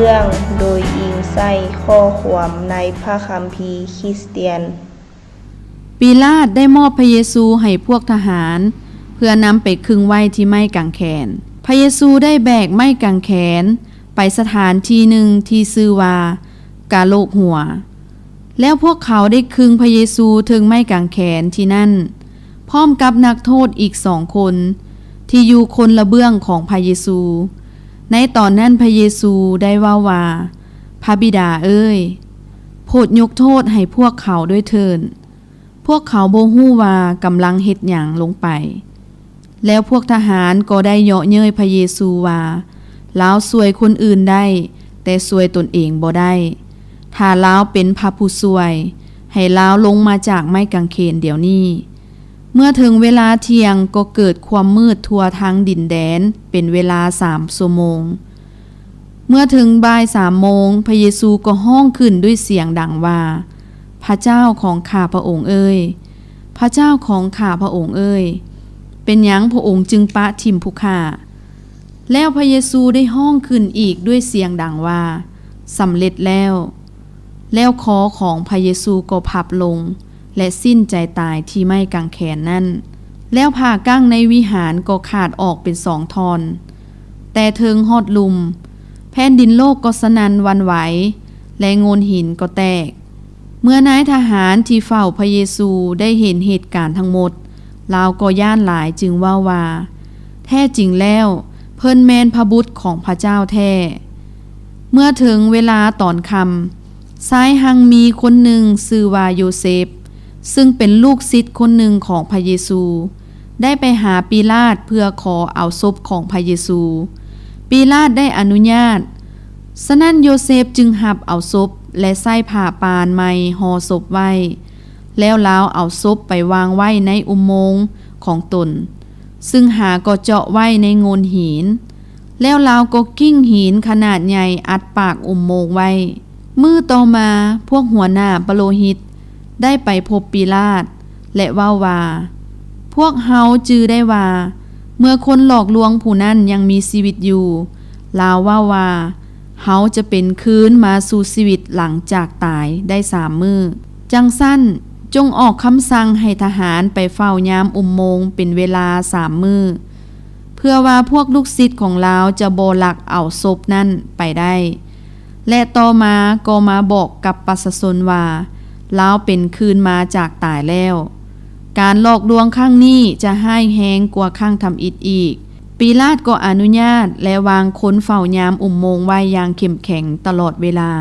ເລື່ອງໂດຍອີງໃສ່ຂໍ້ຄວາມໃນພະຄຳພີຄຣິສຕຽນ. ປີລາດໄດ້ມອບພະເຢຊູໃຫ້ພວກທະຫານ ເພື່ອນຳໄປຄຶງໄວ້ທີ່ໄມ້ກາງແຂນ. ພະເຢຊູໄດ້ແບກໄມ້ກາງແຂນໄປສະຖານທີ່ໜຶ່ງທີ່ຊື່ວ່າກະໂຫຼກຫົວ. ແລ້ວພວກເຂົາໄດ້ຄຶງພະເຢຊູເທິງໄມ້ກາງແຂນທີ່ນັ້ນ ພ້ອມກັບນັກໂທດອີກສອງຄົນ ທີ່ຢູ່ຄົນລະເບື້ອງຂອງພະເຢຊູ. ໃນຕອນນັ້ນພະເຢຊູໄດ້ເວົ້າວ່າ, ພະບິດາເອີຍ, ໂປດຍົກໂທດໃຫ້ພວກເຂົາດ້ວຍເຖີ້ນ. ພວກເຂົາບໍ່ຮູ້ວ່າກຳລັງເຮັດຫຍັງລົງໄປ. ແລ້ວພວກທະຫານກໍໄດ້ເຍາະເຍີ້ຍພະເຢຊູວ່າ, ລາວຊ່ວຍຄົນອື່ນໄດ້, ແຕ່ຊ່ວຍຕົນເອງບໍ່ໄດ້. ຖ້າລາວເປັນພະຜູ້ຊ່ວຍ, ໃຫ້ລາວລົງມາຈາກໄມ້ກາງເຂນດຽວນີ້. ເມື່ອເຖິງເວລາທ່ຽງ, ກໍເກີດຄວາມມືດທົ່ວທັງດິນແດນເປັນເວລາສາມຊົ່ວໂມງ. ເມື່ອເຖິງບ່າຍສາມໂມງ, ພະເຢຊູກໍຮ້ອງຂຶ້ນດ້ວຍສຽງດັງວ່າ, ພະເຈົ້າຂອງຂ້າພະອົງເອີຍ, ພະເຈົ້າຂອງຂ້າພະອົງເອີຍ, ເປັນຫຍັງພະອົງຈຶ່ງປະຖິ້ມຜູ້ຂ້າ? ແລ້ວພະເຢຊູໄດ້ຮ້ອງຂຶ້ນອີກດ້ວຍສຽງດັງວ່າ, ສຳເລັດແລ້ວ. ແລ້ວຄໍຂອງພະເຢຊູກໍພັບລົງ ແລະ ສິ້ນໃຈຕາຍທີ່ໄມ້ກາງແຂນນັ້ນ. ແລ້ວຜ້າກັ້ງໃນວິຫານກໍຂາດອອກເປັນສອງທ່ອນ, ແຕ່ເທິງຮອດລຸ່ມ. ແຜ່ນດິນໂລກກໍສະໜັ່ນຫວັ່ນໄຫວ, ແລະ ໂງ່ນຫີນກໍແຕກ. ເມື່ອນາຍທະຫານທີ່ເຝົ້າພະເຢຊູໄດ້ເຫັນເຫດການທັງໝົດ, ລາວກໍຢ້ານຫຼາຍຈຶ່ງເວົ້າວ່າ, ແທ້ຈິງແລ້ວ, ເພິ່ນແມ່ນພະບຸດຂອງພະເຈົ້າແທ້. ເມື່ອເຖິງເວລາຕອນຄ່ຳ, ຊາຍຮັ່ງມີຄົນໜຶ່ງຊື່ວ່າໂຢເຊບ, ຊຶ່ງເປັນລູກສິດຄົນໜຶ່ງຂອງພະເຢຊູ, ໄດ້ໄປຫາປີລາດເພື່ອຂໍເອົາສົບຂອງພະເຢຊູ. ປີລາດໄດ້ອະນຸຍາດ. ສະນັ້ນໂຢເຊບຈຶ່ງຮັບເອົາສົບ ແລະ ໃຊ້ຜ້າປ່ານໃໝ່ຫໍ່ສົບໄວ້. ແລ້ວລາວເອົາສົບໄປວາງໄວ້ໃນອຸໂມງຂອງຕົນ, ຊຶ່ງຫາກໍເຈາະໄວ້ໃນໂງ່ນຫີນ. ແລ້ວລາວກໍກິ້ງຫີນຂະໜາດໃຫຍ່ອັດປາກອຸໂມງໄວ້. ມື້ຕໍ່ມາ, ພວກຫົວໜ້າປະໂລຫິດໄດ້ໄປພົບປີລາດ ແລະ ເວົ້າວ່າ, ພວກເຮົາຈື່ໄດ້ວ່າ, ເມື່ອຄົນຫຼອກລວງຜູ້ນັ້ນຍັງມີຊີວິດຢູ່, ລາວເວົ້າວ່າ, ເຮົາຈະເປັນຄືນມາສູ່ຊີວິດຫຼັງຈາກຕາຍໄດ້ສາມມື້. ຈັ່ງຊັ້ນ, ຈົ່ງອອກຄຳສັ່ງໃຫ້ທະຫານໄປເຝົ້າຍາມອຸໂມງເປັນເວລາສາມມື້, ເພື່ອວ່າພວກລູກສິດຂອງລາວຈະບໍ່ລັກເອົາສົບນັ້ນໄປໄດ້. ແລະ ຕໍ່ມາກໍມາບອກກັບປະຊາຊົນວ່າ, ລາວເປັນຄືນມາຈາກຕາຍແລ້ວ. ການຫຼອກລວງຄັ້ງນີ້ຈະຮ້າຍແຮງກວ່າຄັ້ງທຳອິດອີກ. ປີລາດກໍອະນຸຍາດ ແລະ ວາງຄົນເຝົ້າຍາມອຸໂມງໄວ້ຢ່າງເຂັ້ມແຂງຕະຫຼອດເວລາ.